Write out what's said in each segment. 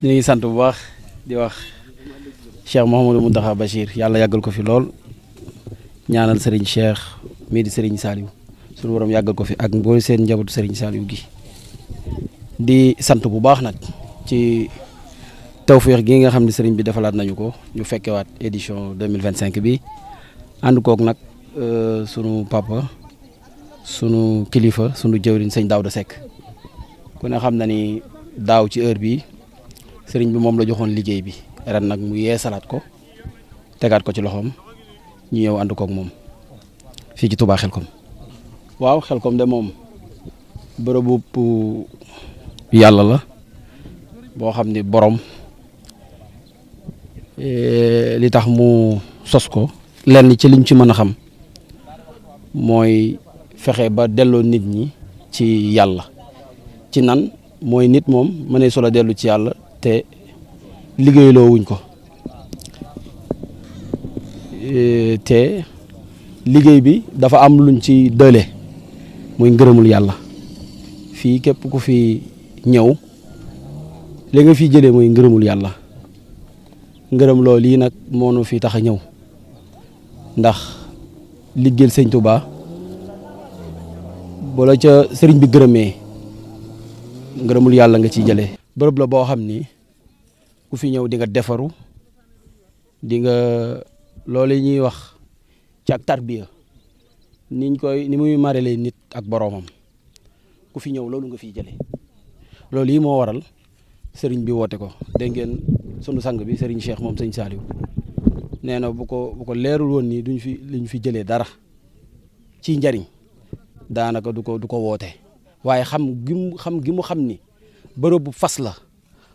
ñu ngi sant bu baax di wax Cheikh Mouhamadou Mountakha Bachir yàlla yàggal ko fi lool ñaanal Serigne Cheikh mii di Serigne Saliou suñu borom yàggal ko fi ak mboolem seen njabootu Serigne Saliou gi di sant bu baax nag ci tawféex gi nga xam ne Serigne bi defalaat nañu ko ñu fekkewaat édition 2025 bi ànd koog nag sunu papa sunu kilifa sunu jëwriñ sëñ Daouda Seck ku ne xam na ni daaw ci heure bi Serigne bi moom la joxoon liggéey bi ren nag mu yeesalaat ko tegaat ko ci loxoom ñu ñëw ànd koog moom fii ci Touba Xelkom. waaw Xelkom de moom bërëbu yàlla la boo xam ni borom li tax mu sos ko lenn ci liñ ci mën a xam mooy fexe ba delloo nit ñi ci yàlla ci nan mooy nit moom mënee solo dellu ci yàlla te liggéeyloo wuñ ko te liggéey bi dafa am luñ ci dële muy ngërëmul yàlla fii képp ku fi ñëw li nga fi jëlee muy ngërëmul yàlla ngërëm loolu lii nag moo nu fi tax a ñëw ndax liggéeyal sëñ Touba bala ca sëriñ bi gërëmee ngërëmul yàlla nga ciy jëlee. bërëb la boo xam ni ku fi ñëw di nga defaru di nga loolu ñuy wax ci ak tarbiya ni muy maralee nit ak boroomam ku fi ñëw loolu nga fiy jëlee loolu yi moo waral sëriñ bi woote ko dégg ngeen sunu sang bi sëriñ Cheikh moom sëñ Saliou nee na bu ko leerul woon nii liñ fi jëlee dara ci njariñ daanaka du ko woote waaye xam gi mu xam ni bërëb bu fas la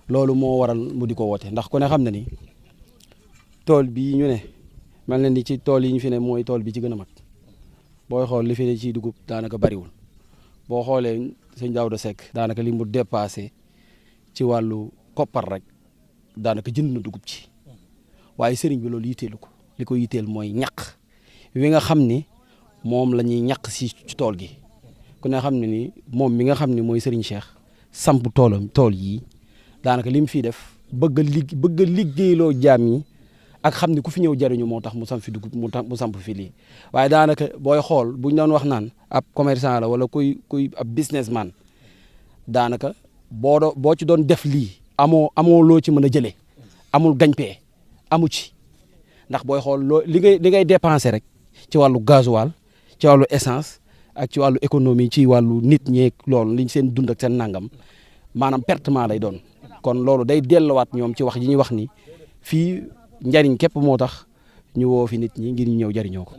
loolu moo waral mu di ko woote ndax ku ne xam na ni tool bii ñu ne mel na ni ci tool yi ñu fi ne mooy tool bi ci gën a mag booy xool li fi ne ci dugub daanaka bariwul boo xoolee sëñ Daouda Seck daanaka li mu dépassé ci wàllu koppar rek daanaka jënd na dugub ci waaye sëriñ bi loolu yitteelu ko li ko yitteel mooy ñaq wi nga xam ni moom la ñuy ñaq si ci tool gi ku ne xam ne ni moom mi nga xam ne mooy sëriñ Cheikh samp tool yii daanaka li mu fiy def bëgg a liggéeyloo jaam yi ak xam ne ku fi ñëw jariñu moo tax mu samp fi dugub mu samp fi lii waaye daanaka booy xool buñ doon wax naan ab commerçant la wala kuy ab businessman daanaka boo ci doon def lii amoo loo ci mën a jëlee amul gagne-pain amu ci ndax booy xool li ngay dépenser rek ci wàllu gasoil ci wàllu essence ak ci wàllu économie ci wàllu nit ñeeg loolu liñ seen dund ak seen nangam maanaam pertement lay doon kon loolu day delluwaat ñoom ci wax yi ñuy wax ni fii njariñ képp moo tax ñu woo fi nit ñi ngir ñu ñëw jariñoo ko.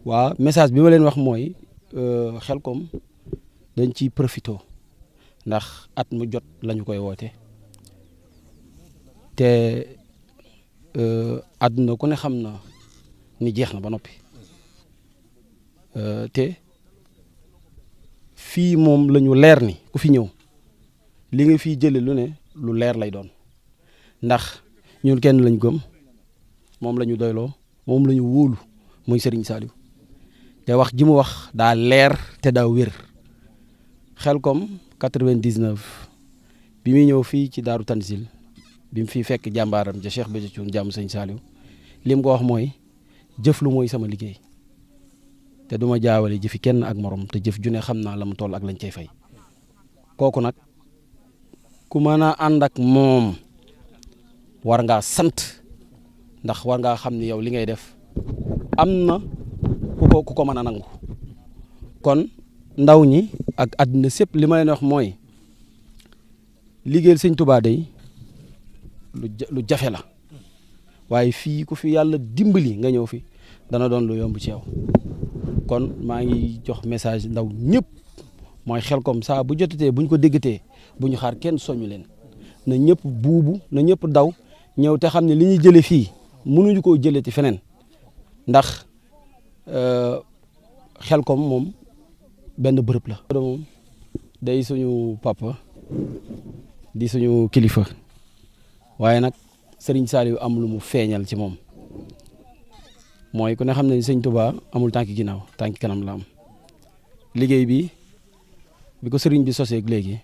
waaw message bi ma leen wax mooy Xelkom dañ ciy profité ndax at mu jot lañu koy woote te àdduna ku ne xam na ni jeex na ba noppi te fii moom la ñu leer ni ku fi ñëw li nga fiy jële lu ne lu leer lay doon ndax ñun kenn lañ gëm moom la ñu doyloo moom la ñu wóolu muy Serigne Saliou te wax ji mu wax daa leer te daa wér Xelkom 99 bi muy ñëw fii ci Daaru Tanzil bi mu fiy fekk jàmbaaram ja Cheikh Béthio Thioune jàmm sëñ Saliou lim ko wax mooy jëf lu mooy sama liggéey te duma jaawale jëfi kenn ak morom te jëf ju ne xam naa la mu toll ak lañ cey fay kooku nag ku mën a ànd ak moom war ngaa sant ndax war ngaa xam ni yow li ngay def am na ku ko mën a nangu kon ndaw ñi ak àdduna sépp li ma leen wax mooy liggéeyal sëñ Touba day lu jafe la waaye fii ku fi yàlla dimbali nga ñëw fi dana doon lu yomb ci yow kon maa ngi jox message ndaw ñëpp mooy Xelkom saa bu jotatee buñ ko déggatee bu ñu xaar kenn soñu leen na ñëpp buubu na ñëpp daw ñëw te xam ne li ñuy jële fii mënuñu koo jëlee ci feneen ndax Xelkom moom benn bërëb la. moom day suñu papa di suñu kilifa waaye nag Serigne Saliou am lu mu feeñal ci moom mooy ku ne xam ne sëñ Touba amul tànki ginnaaw tànki kanam la am liggéey bi ko sëriñ bi soseeg léegi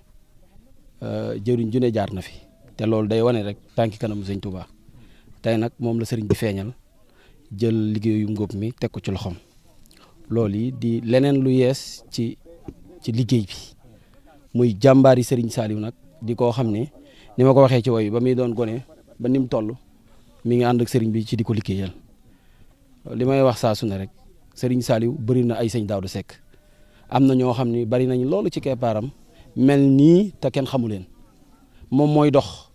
jëriñ ju ne jaar na fi te loolu day wane rek tànki kanamu sëñ Touba tey nag moom la sëriñ bi feeñal jël liggéeyu ngóob mi teg ko ci loxoom loolu yi di leneen lu yees ci liggéey bi muy jàmbaari sëriñ Saliou nag di koo xam ne ni ma ko waxee ci woy ba muy doon gone ba ni mu toll mi ngi ànd ak sëriñ bi ci di ko liggéeyal li may wax saa su ne rek sëriñ Saliou bëri na ay sëñ Daawda Seck am na ñoo xam ne bari nañ loolu ci keppaaram mel nii te kenn xamu leen moom mooy dox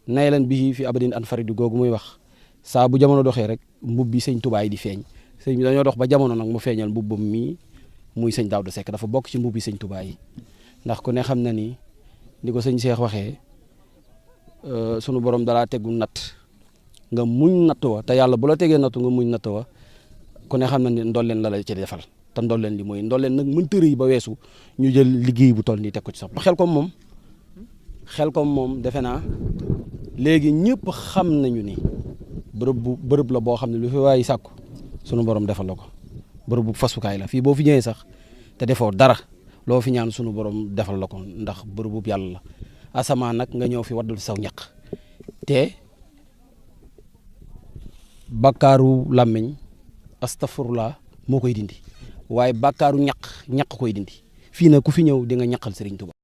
nay leen bii fi abadin an faridu googu muy wax saa bu jamono doxee rek mbub bi sëñ Tuubaa yi di feeñ sëñ bi dañoo dox ba jamono nag mu feeñal mbubbam mii muy sëñ Daawda Seck dafa bokk ci mbub bi sëñ Tuubaa yi ndax ku ne xam na ni ko sëñ Cheikh waxee sunu borom dalaa tegu natt nga muñ natt wa te yàlla bu la tegee nattu nga muñ natt wa ku ne xam na ni ndolleen la la ci defal te ndolleen li mooy ndolleen nag mënta rëy ba weesu ñu jël liggéey bu toll nii teg ko ci sax xel kom moom defe naa léegi ñëpp xam nañu ni bërëb la boo xam ne lu fi waay sàkku sunu borom defal la ko bërëb bu fasukaay la fii boo fi ñëwee sax te defoo dara loo fi ñaan sunu borom defal la ko ndax bërëb bu yàlla la asamaan nag nga ñëw fi waddal saw ñaq te bakkaaru làmmiñ astafurlah moo koy dindi waaye bakkaaru ñaq koy dindi fii nag ku fi ñëw di nga ñaqal Serigne Touba